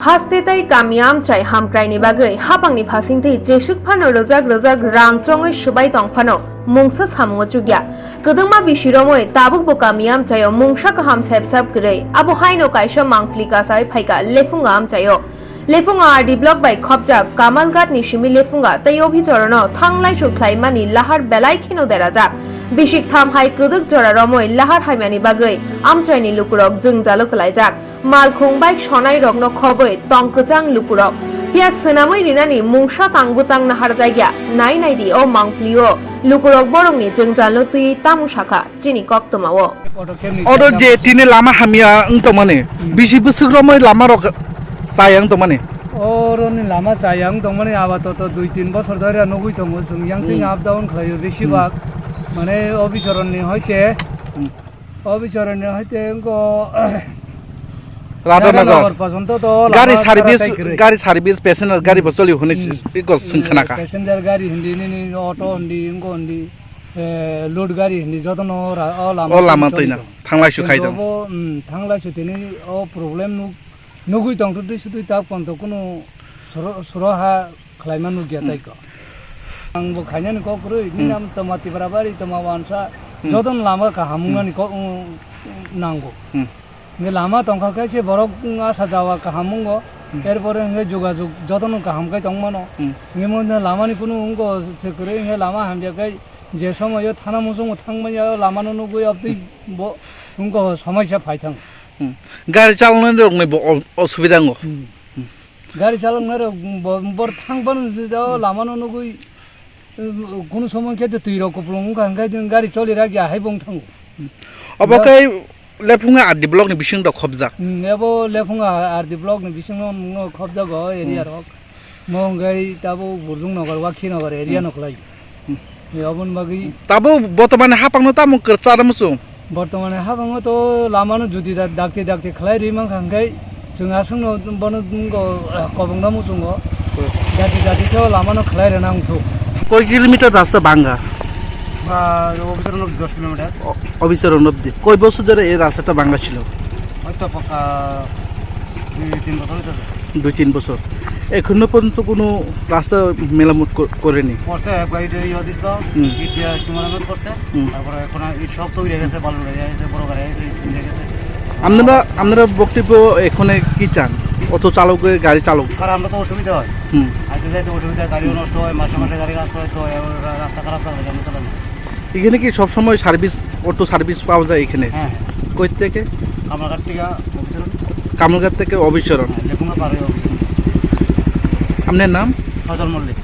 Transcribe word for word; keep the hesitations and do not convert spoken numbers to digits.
Haste tei kami amchai hamkraini bagwi hapangni phasingtwi jeswk phano rwjak rwjak ran chongwi swbai tong phano mungsa samungo chukya. Kwdwkma bisi romwi tabukbo kami amchaio mungsa kaham sep sep kwrwi. Abo haino kaisa mangpili kasawi phaikha Lephunga amchaio. Lephunga R D block bai khopjak Kamalghat ni simi Lephunga tei Obhichorono thanglaisu khlaimani lahar belai kheno derajak. Bisik tham hai kwdwk jora romwi lahar haimani bagwi amchaini lukurok jwngjalo kwlaijak. Malkhung bai sonai rokno khobwi tong kwchang lukurok. Phiya swnamwi rinani mungsa tang bwtang naharjakya. Nai nai di o mangpili o lukurok borokni jwngjalno twiwi tamo sakha chini koktwmao. Odo je tini lama hamya wng tongmani, bisi bwswk romwi lama rok chaya wng tongmani. Oroni lama chaya wng tongmani abato to dui tin bosor dhori nugwi tongo chwng yang tini up down khlaio bisi bak. Mane Obhichoronni hoite, Obhichoronni hoite wngko Radhanagar. Radhanagar porjonto to gari lama service, kharatai kwrwi. Gari service, passenger gari bo choli hwnwi iko swng khnakha. Passenger gari hindi nini auto hindi wngko hindi, eh, load gari hindi jotono ra-, o lama. O lama twi twi no tong. Thanglaisu khai tong. Bo, mm, thanglaisu tini o problem nuk-, nugwi tong twi sutwi tak ponto kunu soro, soro ha khlaima nukya tai ko. Ang bo khainani kok kwrwi, nini am toma Tipra bari, toma wansa, jotono lama kaham wngnani kok, mm, nango. Nge lama tongkha khe se borok, mm, asa jawa kaham wngo. Erpore nge jogajog jotono kaham khai tongmano. Nge mo lamani kunu wngko se kwrwi, nge lama hamya khai je somoyo thana muchungo thangmanya lamano nugwi abtwi bo wngko somosya phai thang. Gari chaloknai rokni bo o-, osubida wngo. Gari chaloknai rok bo-, bor thang phano jao lamano nugwi, eh, kunu somoy khe twi rok kupulung wngkha, hwnkhe gari choli rak ya hai bong thango. Obo khe Lephunga R D block ni bising rok khobjak. Hmm, ebo Lephunga R D block ni bising no khobjago area rok. Mo hwnkhe tabo Burjung Nagar, Wakhi Nagar area no khlai. Aboni bagwi tabo bortomani hapang no tamo kwrwchar muchung? Bortomani habango to lamano judi da-, dakti dakti khlai rwi mankha, hwnkhe chwng aswkno bono wngkha, ah, kobongno muchungo. Dakti dakti khe o lamano khlai rwna wngthok. Koi kilometer rasta banga? Ba, Obhichorno dos kilometer. O-, Obhichorno obdi. Koi bosor dhore ei rastata banga chilo? Hoyto pakka dui tin bosor hoyto. Dui tin bosor. Ekhono porjonto kono rasta meramot ko-, koreni? Korse, gari tari iye dislo, হুম। ইট দিয়া একটু মেরামত করছে। হুম। তারপরে এখন ইট সব তৈরি হয়ে গেছে, বালু হয়ে গেছে, বড় গাড়ি হয়ে গেছে, ইট হয়ে গেছে। আপনারা, আপনারা বক্তব্য এখানে কি চান? অটো চালকের, গাড়ি চালক। আর আমরা তো অসুবিধা হয়। হুম। আইতে যাইতে অসুবিধা, গাড়িও নষ্ট হয়, মাসে মাসে গাড়ি কাজ করে তো, এবার রা-, রাস্তা খারাপ থাকলে কেমন চালানো? এখানে কি সব সময় সার্ভিস, অটো সার্ভিস পাওয়া যায় এখানে? হ্যাঁ, হ্যাঁ। কই থেকে? কামালঘাট থেকে অবিচরণ। কামালঘাট থেকে অবিচরণ। হ্যাঁ, লেফুঙ্গা পার হয়ে অবিচরণ। আপনার নাম? সজল মল্লিক।